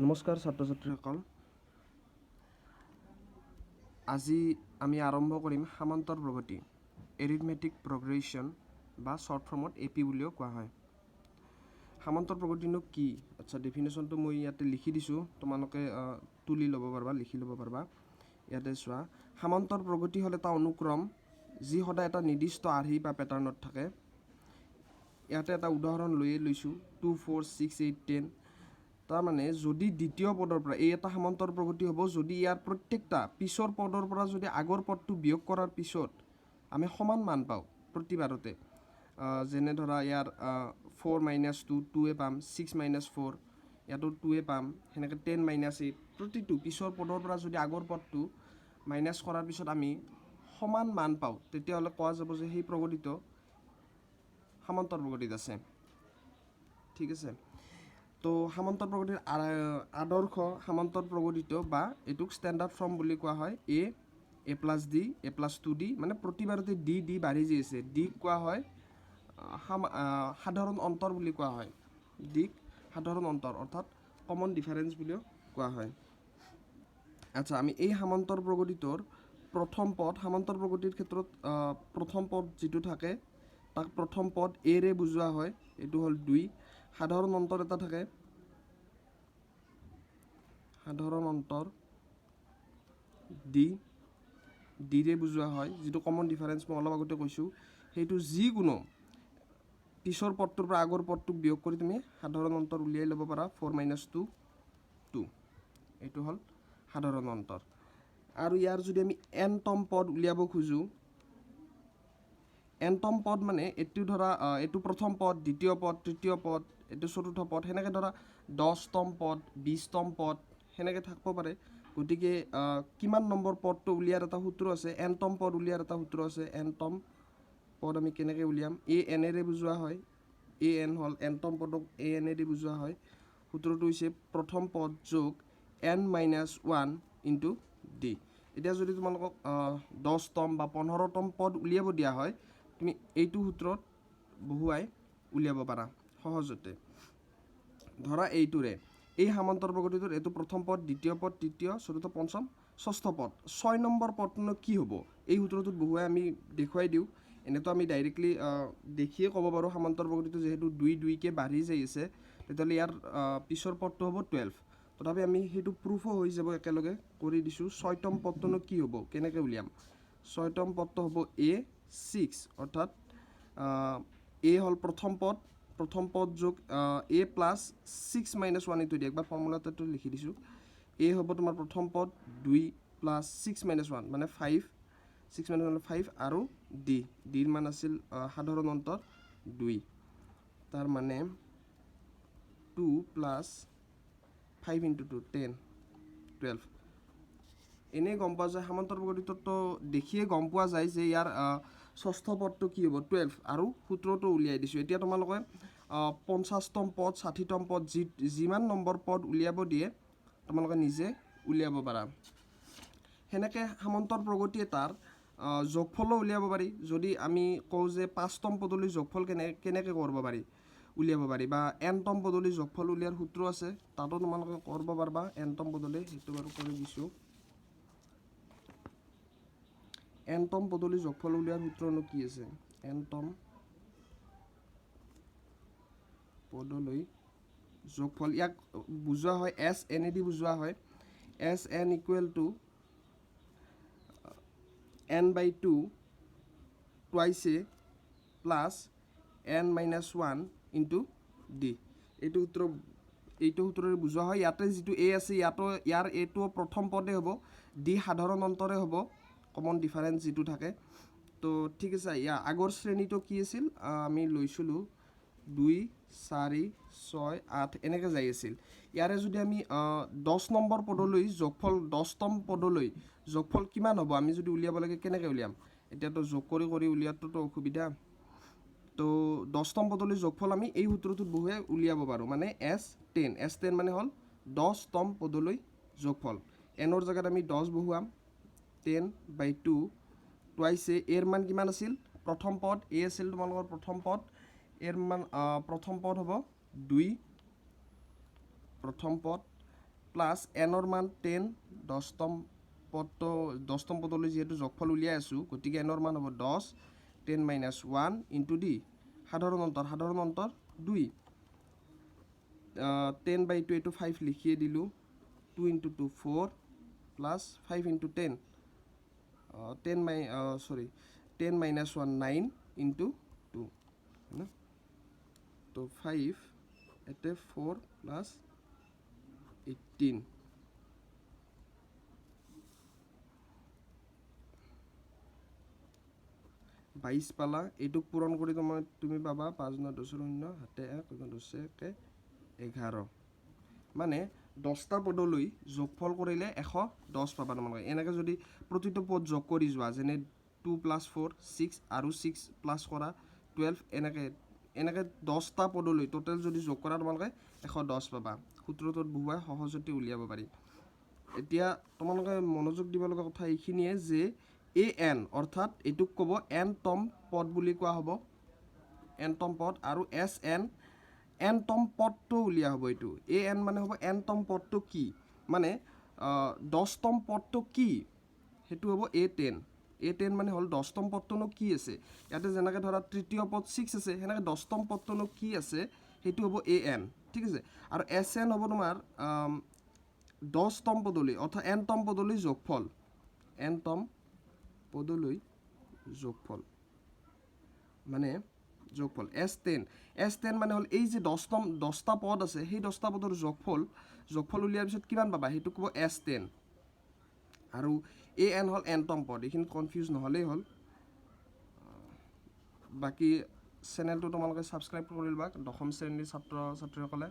নমস্কাৰ ছাত্ৰ ছাত্ৰীসকল, আজি আমি আৰম্ভ কৰিম সামান্তৰ প্ৰগতি, এৰিথমেটিক প্ৰগ্ৰেশ্যন বা শ্বৰ্ট ফৰ্মত এ পি বুলিও কোৱা হয়। সামান্তৰ প্ৰগতিনো কি? আচ্ছা, ডেফিনেশ্যনটো মই ইয়াতে লিখি দিছোঁ, তোমালোকে তুলি ল'ব পাৰিবা, লিখি ল'ব পাৰিবা। ইয়াতে চোৱা, সামান্তৰ প্ৰগতি হ'ল এটা অনুক্ৰম যি সদায় এটা নিৰ্দিষ্ট আৰ্হি বা পেটাৰ্ণত থাকে। ইয়াতে এটা উদাহৰণ লৈয়ে লৈছোঁ, 2, 4, 6, 8, 10। তাৰমানে যদি দ্বিতীয় পদৰ পৰা, এই এটা সামান্তৰ প্ৰগতি হ'ব যদি ইয়াৰ প্ৰত্যেকটা পিছৰ পদৰ পৰা যদি আগৰ পদটো বিয়োগ কৰাৰ পিছত আমি সমান মান পাওঁ প্ৰতিবাৰতে। যেনে ধৰা ইয়াৰ ফ'ৰ মাইনাছ টু টুৱে পাম, ছিক্স মাইনাছ ফ'ৰ ইয়াতো টুৱে পাম, সেনেকৈ 10 মাইনাছ 8, প্ৰতিটো পিছৰ পদৰ পৰা যদি আগৰ পদটো মাইনাছ কৰাৰ পিছত আমি সমান মান পাওঁ, তেতিয়াহ'লে কোৱা যাব যে সেই প্ৰগতিটো সামান্তৰ প্ৰগতিত আছে। ঠিক আছে। তো সামান্তৰ প্ৰগতিৰ আদৰ্শ সামান্তৰ প্ৰগতিটো বা এইটোক ষ্টেণ্ডাৰ্ড ফৰ্ম বুলি কোৱা হয় a a plus d, a plus two d, মানে প্ৰতিবাৰতে ডি ডি বাঢ়ি যাই আছে। ডিক কোৱা হয় সাধাৰণ অন্তৰ বুলি কোৱা হয়। ডিক সাধাৰণ অন্তৰ অৰ্থাৎ কমন ডিফাৰেঞ্চ বুলিও কোৱা হয়। আচ্ছা, আমি এই সামান্তৰ প্ৰগতিটোৰ প্ৰথম পদ, সামান্তৰ প্ৰগতিৰ ক্ষেত্ৰত প্ৰথম পদ যিটো থাকে তাক প্ৰথম পদ এৰে বুজোৱা হয়। এইটো হ'ল দুই। সাধাৰণ অন্তৰ এটা থাকে, সাধাৰণ অন্তৰ ডি, ডিৰে বুজোৱা হয়। যিটো কমন ডিফাৰেঞ্চ মই অলপ আগতে কৈছোঁ, সেইটো যিকোনো পিছৰ পদটোৰ পৰা আগৰ পদটোক বিয়োগ কৰি তুমি সাধাৰণ অন্তৰ উলিয়াই ল'ব পাৰা। ফ'ৰ মাইনাছ টু টু, এইটো হ'ল সাধাৰণ অন্তৰ। আৰু ইয়াৰ যদি আমি এনতম পদ উলিয়াব খোজোঁ, এনতম পদ মানে এইটো ধৰা এইটো প্ৰথম পদ, দ্বিতীয় পদ, তৃতীয় পদ, এইটো চতুৰ্থ পদ, সেনেকৈ ধৰা 10তম পদ, 20তম পদ, সেনেকৈ থাকিব পাৰে। গতিকে কিমান নম্বৰ পদটো উলিয়াৰ এটা সূত্ৰ আছে, এনতম পদ উলিয়াৰ এটা সূত্ৰ আছে। এনতম পদ আমি কেনেকৈ উলিয়াম? এ এনেৰে বুজোৱা হয়। এ এন হ'ল এনতম পদক এ এনেৰে বুজোৱা হয়। সূত্ৰটো হৈছে প্ৰথম পদ যোগ n minus one into d। এতিয়া যদি তোমালোকক 10তম বা 15তম পদ উলিয়াব দিয়া হয়, তুমি এইটো সূত্ৰত বহুৱাই উলিয়াব পাৰা সহজতে। ধৰা এইটোৰে, এই সামান্তৰ প্ৰগতিটোৰ এইটো প্ৰথম পদ, দ্বিতীয় পদ, তৃতীয়, চতুৰ্থ, পঞ্চম, ষষ্ঠ পদ। ছয় নম্বৰ পদটোনো কি হ'ব? এই সূত্ৰটোত বহুৱাই আমি দেখুৱাই দিওঁ। এনেতো আমি ডাইৰেক্টলি দেখিয়ে ক'ব পাৰোঁ, সামান্তৰ প্ৰগতিটো যিহেতু দুই দুইকৈ বাঢ়ি যাই আছে, তেতিয়াহ'লে ইয়াৰ পিছৰ পদটো হ'ব 12। তথাপি আমি সেইটো প্ৰুফো হৈ যাব, একেলগে কৰি দিছোঁ। ছয়তম পদটোনো কি হ'ব, কেনেকৈ উলিয়াম? ছয়তম পদটো হ'ব এ ছিক্স, অৰ্থাৎ এ হ'ল প্ৰথম পদ, প্ৰথম পদ যোগ a plus six minus one into d। একবাৰ ফৰ্মুলাটো লিখি দিছোঁ। এ হ'ব তোমাৰ প্ৰথম পদ দুই প্লাছ ছিক্স মাইনাছ ওৱান মানে five, six minus one five, আৰু ডি, ডিৰ মান আছিল সাধাৰণ অন্তৰ দুই। তাৰ মানে two plus five into two 10, 12। এনেই গম পোৱা যায়, সামান্তৰ প্ৰগতিটোতো দেখিয়ে গম পোৱা যায় যে ইয়াৰ ষষ্ঠ পদটো কি হ'ব, 12, আৰু সূত্ৰটো উলিয়াই দিছোঁ। এতিয়া তোমালোকে 50তম পদ, 60তম পদ, যি যিমান নম্বৰ পদ উলিয়াব দিয়ে তোমালোকে নিজে উলিয়াব পাৰা। সেনেকৈ সামন্তৰ প্ৰগতি এটাৰ যোগফলো উলিয়াব পাৰি। যদি আমি কওঁ যে পাঁচতম পদলৈ যোগফল কেনেকৈ কৰিব পাৰি, উলিয়াব পাৰি, বা এনতম পদলৈ যোগফল উলিয়াৰ সূত্ৰ আছে, তাতো তোমালোকে কৰিব পাৰিবা। এনতম পদলৈ সেইটো বাৰু কৰি দিছোঁ। এনতম পদলৈ যোগফল উলিয়াৰ সূত্ৰনো কি আছে? এনতম পদলৈ যোগফল, ইয়াক বুজোৱা হয় এছ এন এ দি বুজোৱা হয়। S n equal to n by two twice a plus n minus one into d। এইটো সূত্ৰ, এইটো সূত্ৰৰে বুজোৱা হয়। ইয়াতে যিটো এ আছে, ইয়াতো ইয়াৰ এইটো প্ৰথম পদে হ'ব, ডি সাধাৰণ অন্তৰে হ'ব, কমন ডিফাৰেঞ্চ যিটো থাকে। তো ঠিক আছে। ইয়াৰ আগৰ শ্ৰেণীটো কি আছিল? আমি লৈছিলোঁ দুই, চাৰি, ছয়, আঠ, এনেকৈ যাই আছিল। ইয়াৰে যদি আমি 10 নম্বৰ পদলৈ যোগফল, 10তম পদলৈ যোগফল কিমান হ'ব আমি যদি উলিয়াব লাগে, কেনেকৈ উলিয়াম? এতিয়াতো যোগ কৰি কৰি উলিয়াটোতো অসুবিধা। তো 10তম পদলৈ যোগফল আমি এই সূত্ৰটোত বহুৱাই উলিয়াব পাৰোঁ, মানে এছ 10। এছ 10 মানে হ'ল 10তম পদলৈ যোগফল। এনৰ জেগাত আমি 10 বহুৱাম, 10 বাই টু টুৱাইছ এ। এৰ মান কিমান আছিল? প্ৰথম পদ এ আছিল তোমালোকৰ প্ৰথম পদ। এৰ মান প্ৰথম পদ হ'ব দুই, প্ৰথম পদ। প্লাছ এনৰ মান 10, 10তম পদটো, 10তম পদলৈ যিহেতু যোগফল উলিয়াই আছোঁ, গতিকে এনৰ মান হ'ব 10, 10 মাইনাছ 1 ইনটু ডি। সাধাৰণ অন্তৰ 2, 10 বাই 2, এইটো 5 লিখিয়ে দিলোঁ। 2 into 2 4 plus 5 into 10, 10 sorry, 10 minus 1 9 into 2 হয়। তো 5 এতে 4 প্লাছ 18। 22 পালা। এইটোক পূৰণ কৰি তুমি পাবা 5 ন 10ৰ 0, হাতে 1, 10 একে 11। মানে 10টা পদলৈ যোগফল কৰিলে 110 পাবা। তোমালোকে এনেকৈ যদি প্ৰতিটো পদ যোগ কৰি যোৱা, যেনে 2 প্লাছ 4 6 আৰু 6 প্লাছ কৰা 12, এনেকৈ এনেকৈ 10টা পদলৈ টোটেল যদি যোগ কৰা, তোমালোকে 110 পাবা। সূত্ৰটোত বহুৱাই সহজতে উলিয়াব পাৰি। এতিয়া তোমালোকে মনোযোগ দিব লগা কথা এইখিনিয়ে যে এ এন, অৰ্থাৎ এইটোক ক'ব এন তম পদ বুলি কোৱা হ'ব, এনতম পদ। আৰু এছ এন, এনতম পদটো উলিওৱা হ'ব। এইটো এ এন মানে হ'ব এনতম পদটো কি, মানে 10তম পদটো কি, সেইটো হ'ব এ 10। এ 10 মানে হ'ল 10তম পদটোনো কি আছে। ইয়াতে যেনেকৈ ধৰা তৃতীয় পদ 6 আছে, সেনেকৈ 10তম পদটোনো কি আছে, সেইটো হ'ব এ এন, ঠিক আছে? আৰু এছ এন হ'ব তোমাৰ 10তম পদলৈ, অৰ্থাৎ এনতম পদলৈ যোগফল, এনতম পদলৈ যোগফল মানে যোগফল এছ 10। এছ 10 মানে হ'ল এই যে 10তম, 10টা পদ আছে, সেই 10টা পদৰ যোগফল। যোগফল উলিওৱাৰ পিছত কিমান পাবা, সেইটো ক'ব এছ 10। আৰু এ এন হ'ল এনতম পদ। এইখিনি কনফিউজ নহ'লেই হ'ল। বাকী চেনেলটো তোমালোকে ছাবস্ক্ৰাইব কৰি লোৱা, দশম শ্ৰেণীৰ ছাত্ৰ ছাত্ৰীসকলে।